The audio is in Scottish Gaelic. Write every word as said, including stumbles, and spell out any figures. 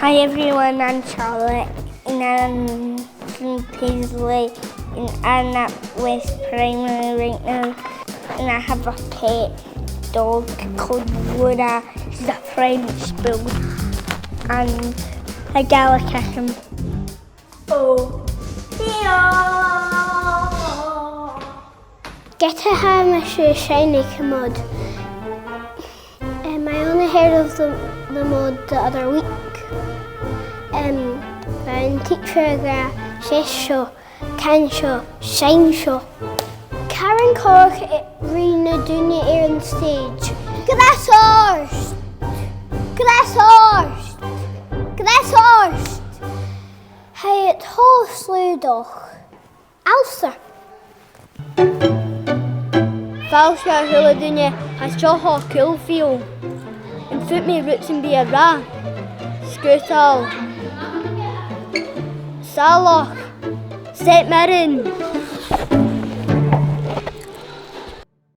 Hi everyone, I'm Charlotte and I'm from Paisley and I'm at West Primary right now and I have a pet dog called Luna. She's a French bulldog and a Galician. Oh, yeah. Ged a tha mise a' seinn aig a' Mhòd. Um, I only heard of the, the Mòd the other week. Um, bha an teacher ag ràdh, seas seo, can seo, seinn seo. Caran corrach a rinn na daoine air an stage. Greas ort! Greas ort! Greas ort! Tha e cho slaodach. Alasdair. Fàilte a h-uile duine, tha seo cho cool, Fionnlagh. Am faod mi rud sam bith a ràdh? Sgudal. Salach. Saint Mirren.